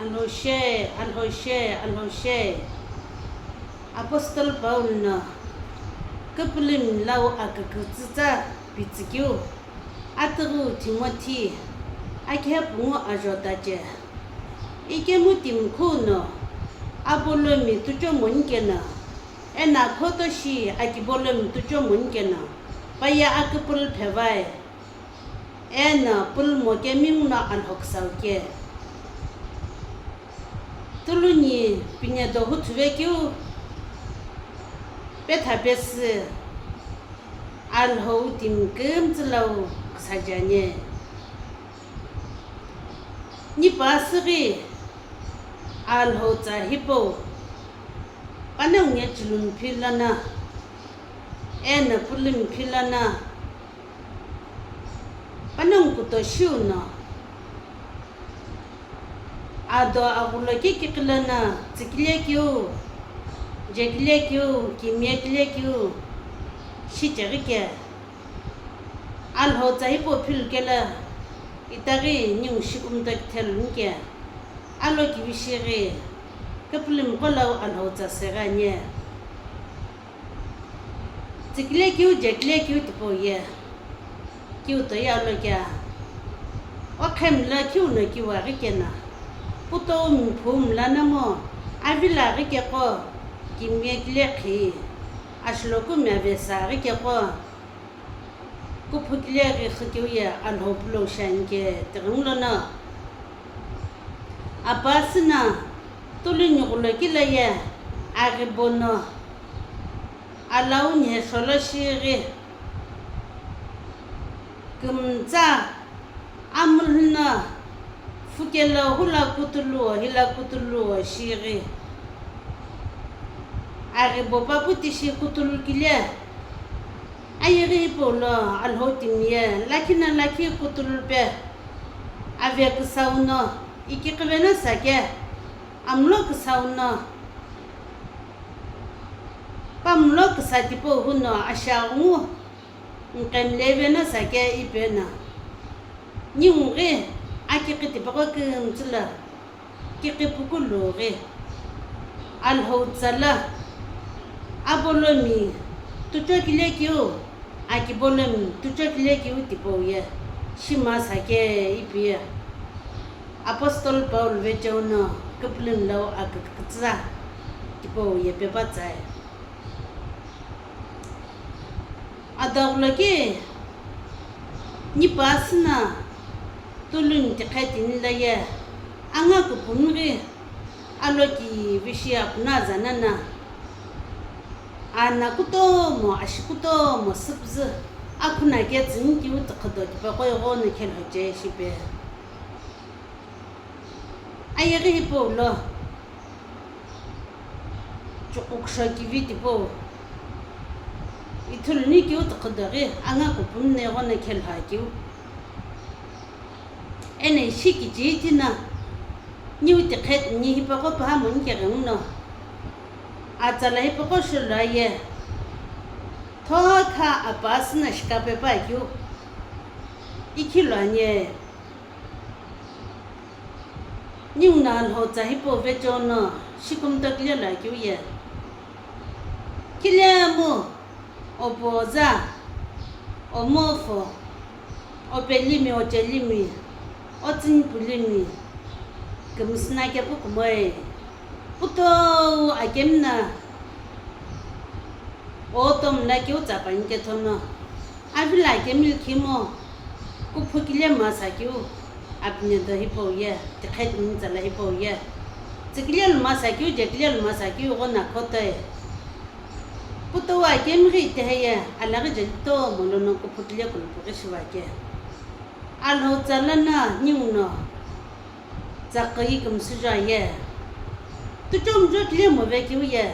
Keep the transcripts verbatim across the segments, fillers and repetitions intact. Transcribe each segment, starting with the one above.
Alhou she, Alhou she, Alhou she. Apostle Paul no küpülümi lau akükütsütsa pitsükeu, atüghüu Timothy, akhe pungu ajo tache. Ikemu timi khuno, abolomi tucho monikeno, eno akhoto shi akibolomi tucho monikeno, paye aküpülü phevai. Eno pülümo kemi nguno Alhou küsau ke. Tuluni pinedo huthuve keu petha pesü Alhou timi kümtsü lau küsajane. Nipa asüghi Alhou tsa hipau panongu ye chilumi philana, eno pülümi philana, panongu kuto shiu no, ado aghulo kikikilana, tsikile keu, jekile keu, kimyekile keu, shicheghi ke. Alhou tsa hipau philukelo, itaghi ningu shikumto kithelu nike, alo kivishighi, küpülümi qo lau Alhou tsa seghi anie. Tsikile keu, jekile keu tipau ye, keu toye alo kea. Okhemla keu no kiu aghi kena, putou miphu mla namo, avila aghi keqo, kimyekile qhi, ashilokumi avesa aghi keqo, kuphukile ghi xükeu ye Alhou pulou shiani ke tighengu lono. Apa asüna tulu nighulo kile ye aghibo no, alau nhesholo shighi, kümtsa amulhu no, fukelo hula kutulu, hila kutulu shighi, aghibo papu tishi kutulu kile. Ayeghi hipau lo Alhou timi ye lakhi na lakhi kutulu pe ave küsau no, ikiqivena sake, amulo küsau no, pamulo küsa tipau huno ashaghungu nqemlevena sake ipeno. Ningu ghi akiqi tipaqo kümtsü lo kiqi pukulu ghi Alhou tsa lo abolomi tucho kile keu, akibolomi tucho kile keu tipau ye shima sake ipi ye Apostle Paul vecheo no küpülümi lau akükütsütsa tipau ye pepa tsae. Adaghulo ke nipa asüna tuluni tikhe tini la ye anga kupumi ghi alo kivishi apuna zanana, ana kutomo, ashi kutomo, süpüzü akhuna ketsüni kiu tükhüdo tipaqo ighono khelhoche shipe. Ayeghi hipau lo chukukusho kivi tipau ithuluni kiu tükhüdo ghi anga kupumi no ighono khelho akeu. Eno ishi kichiti no niu tikhe tini hipaqo püha moni keghenguno atsala hipaqo shulu aye thokha apa asüna shikapepa akeu ikhilo anie. Ningu no Alhou tsa hipau vecheo no shikumto kile lo akeu ye. Khilemu, opoza, omofo, opelimi, ochelimi, otsünipulimi, kümsüna kepu kumoe, putou akemi no otomu lakeu tsa pani kethono. Avila akemi khimo, kuphu kile masa keu, apinedo hipau ye, tikhe tini tsala hipau ye, tsikile lu masa keu, jekile lu masa keu ighono akhotoe. Putou akemi ghi itiheye, alaghi jeli tomo lono kuphu kile kulupu ghi shiva ke. Alhou tsa lono ningu no tsaqi kümsüjo aye. Tuchomujo kile move keu ye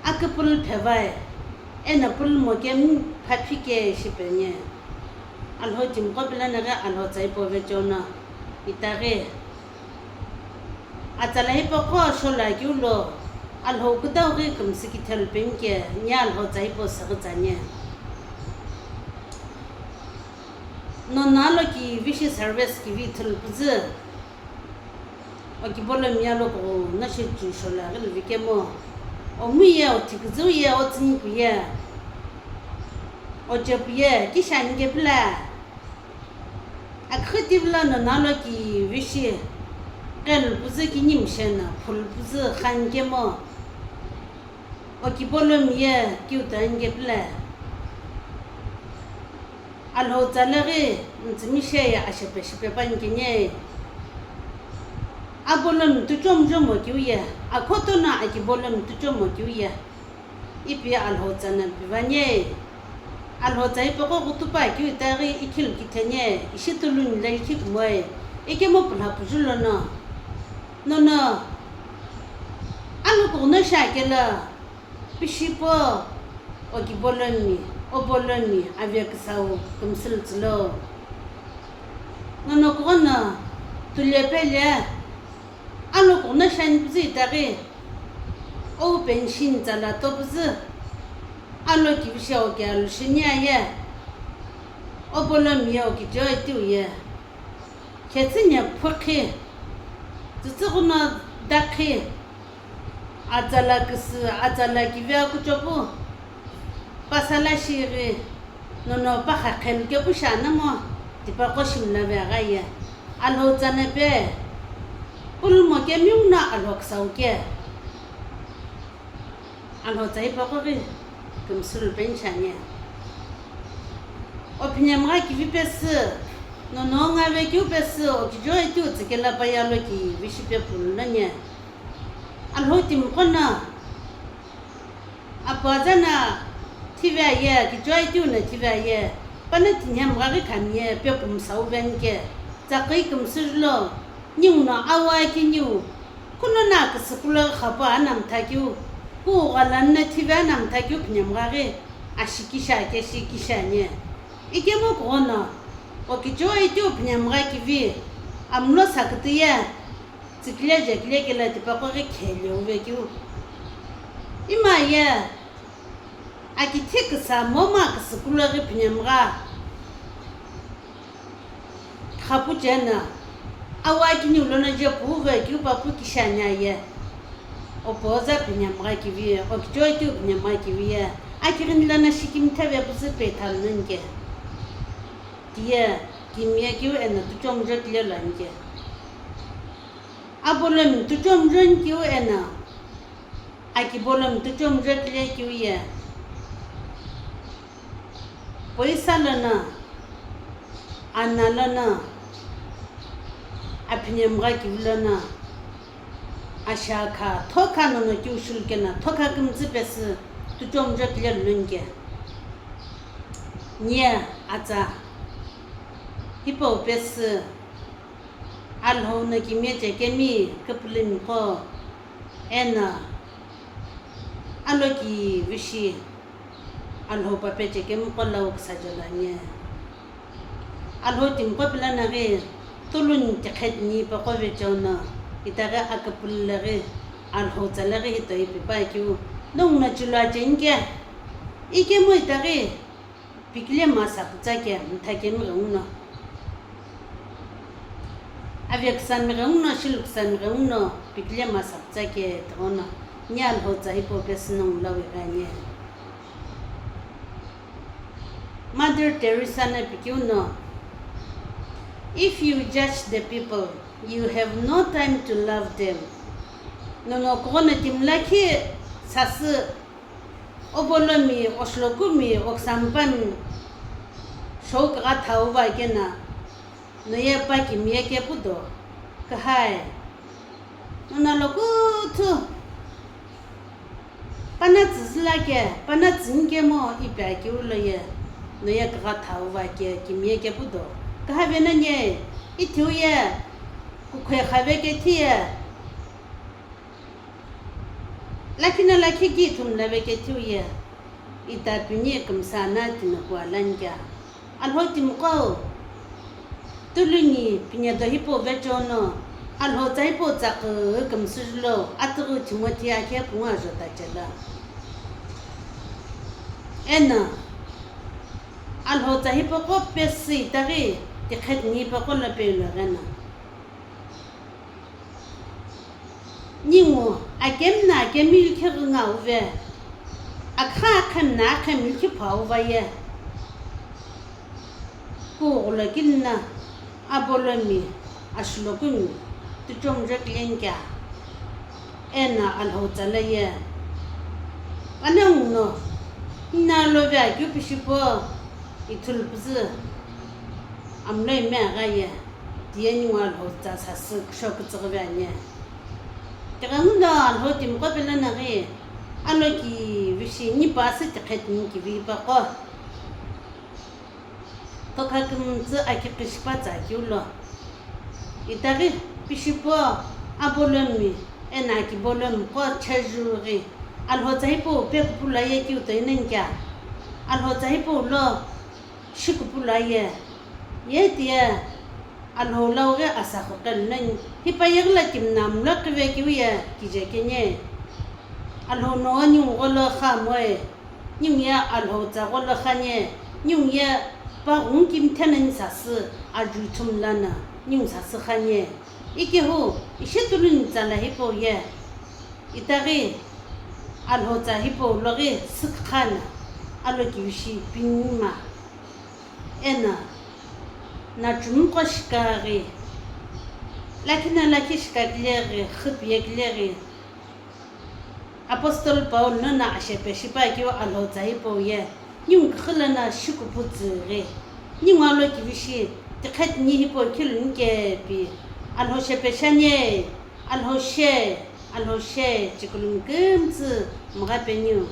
aküpülü phevai, eno pülümo kemi phaphi ke shipeni. Alhou timiqo pilono ghi Alhou tsa hipau vecheo no itaghi atsala hipaqo sholu akeu lo Alhou küdau ghi kümsü kithelu peni ke, ni Alhou tsa hipau süghütsa anie. Nono alo kivishi service kivi ithulu püzü. Okibolomi ye alokughou no shi chüsho lo aghi luve kemo, omu ye, othiküzüu ye, otsünipu ye, ochepu ye, kishi ani kepila. Aküxü tivilo no nalo kivishi, qelu püzü kinimshe no phulu püzü xani kemo, okibolomi ye kiu toi ani kepila. Alhou tsa lo ghi mütsümishei ashepe shipe püani keni. Abolomi tuchomu jomo kiu ye, akhoto no akibolomi tuchomo kiu ye. Ipi Alhou tsa no pivani. Alhou tsa hipaqo ghutupa kiu itaghi ikhilu kitheni, ishi tuluni lo likhi kumoi, ikemu pulha puju lono. Nono, alokughuno shi akelo, pishipo, okibolomi, obolomi, aveküsau, kümsülu tsülo. Nono kughono, tule pele, alokughuno shi ani püzü itaghi, ou pension tsa lo to püzü, alo kivishe oki alu shini aye, obolomi ye okijo itiu ye. Khetsüne phukhi, tsütsüghuno dakhi, atsa lo küsü, atsa lo kivi akuchopu, pasa lo shighi, nono pakha khelu kepu shi anamo, tipaqo shimla ve agha ye, Alhou tsa no pe, pulumo kemiu no Alhou küsau ke. Alhou tsa hipaqo ghi kümsülu peni shi ani. Ophinemgha kivi pesü, nono ngave kiu pesü, okijo itiu tsükela pa ye alo kivi shipe pulu lono. Alhou timiqo no, apuaza no thive aye, kijo itiu no thive aye, pano thinemgha ghi khami ye, pepu msau veni ke, tsaqi kümsülu lo, ningu no awa kiniu, kuno no küsü kulo ghi xapu anamtha kiu, kughalani no thive anamtha kiu phinemgha ghi, ashi kishi ake shi kishi ani. Ikemu kughono, okijo itiu phinemgha kivi, amulo sakütü ye, tsükile jekile kelo tipaqo ghi khele uve kiu. Ima ye, akithi küsa momu küsü kulo ghi phinemgha. Xapu cheno, awa kiniu lono je puve kiu papu kishi ani aye. Opuaza phinemgha kivi ye, okijo itiu phinemgha kivi ye, akighini lono shikimtha ve püzü pe thalu nani ke. Tiye, kimiye kiu eno tuchomu jo kile lo ani ke. Abolomi tuchomu jo ani kiu eno, akibolomi tuchomu jo kile kiu ye. Poisa lono, ana lono, aphinemgha kivi lono, ashakha, thokha nono kiu shulu keno, thokha kümtsü pesü, tuchomu jo kile lo nani ke. Nye, atsa, hipau pesü, Alhou no kimiye chekemi, küpülümiqo, eno, alo kivishi, Alhou pape chekemiqo lo küsa jolo ani. Alhou timiqo pilo no ghi, tuluni tiqhe tini hipaqo vecheo no, itaghi aküpülü lo ghi, Alhou tsa lo ghi hitoi pi pa kiu, nongu no chilo acheni ke, ikemu itaghi, pikile masa pütsa ke, mtha kemi ghenguno. Aveküsami ghenguno, shiluküsami ghenguno, pikile masa pütsa ke tighono, ni Alhou tsa hipau pesü nongu lo ighi ani. Mother Teresa no pikeu no, "If you judge the people, you have no time to love them." Nono kughono timi lakhi sasü, obolomi, oshulokumi, oksampami, shou kugha thauva keno, noye pa kimiye kepu do, kühae. Nono lokuthu, pana tsüzü la ke, pana tsüni kemo ipi akeu lo ye, noye kugha thauva ke, kimiye kepu do. Kühave nani, ithiu ye, kukhoi khave kethi ye, lakhi no lakhi ki ithulu mlave kethiu ye, ita pini kümsa no tinopu alani kea. Alhou timiqo, tuluni pinedo hipau vecheo no, Alhou tsa hipau tsaqü kümsü julo, atughu Timothy akhe pungu ajota chelo. Eno, Alhou tsa hipaqo pesü itaghi, tiqhe tini hipaqo lo pelo gheno. Ningu akemi na akemi likhi ghü ngauve, akha akhemi na akhemi likhi phauva ye. Kughulo kini na Apolomi ashulokumi tuchomjo kilenkia, eno Alhou tsa lo ye. Panongu no, ina love akeu pishipo ithulu püzü amlo ime agha ye, tiye ningu Alhou tsa sasü kusho kütsüghüve ani. Tighenguno Alhou timiqo pelo no ghi, alokivishi nipa sü tikhe timi kivi paqo. Tokha kümtsü aki qishipa tsa keu lo. Itaghi pishipo Apolomi eno Akipolomi qo chejughi, Alhou tsa hipau pekupulu aye keu toinenkia. Alhou tsa hipau lo shikupulu aye. Ye tiye Alhou lau ghi asa qhoqelu nani, hipa yeghi lo timi no mlo qhive keu ye kije keni. Alhou no ningu gholo kha moe, ningu ye Alhou tsa gholo khani, ningu ye pa ghungu kimthe nani sasü, ajuthu mlano ningu sasü khani. Ikehu ishi tuluni tsa lo hipau ye. Itaghi Alhou tsa hipau lo ghi sükhana alokivishi pinima. Eno, nachumuqo shikaghi, lakhi no lakhi shikakileghi, xüpiyekileghi, Apostle Paul nono ashepe shipakeu Alhou tsa hipau ye, ningu küxü lono shikupu tsüghi, ningu alokivishi tikhe tini hipau khiluni kepi, Alhou shepe shani, Alhou she, Alhou she, chikulumi kümtsü mgha peniu.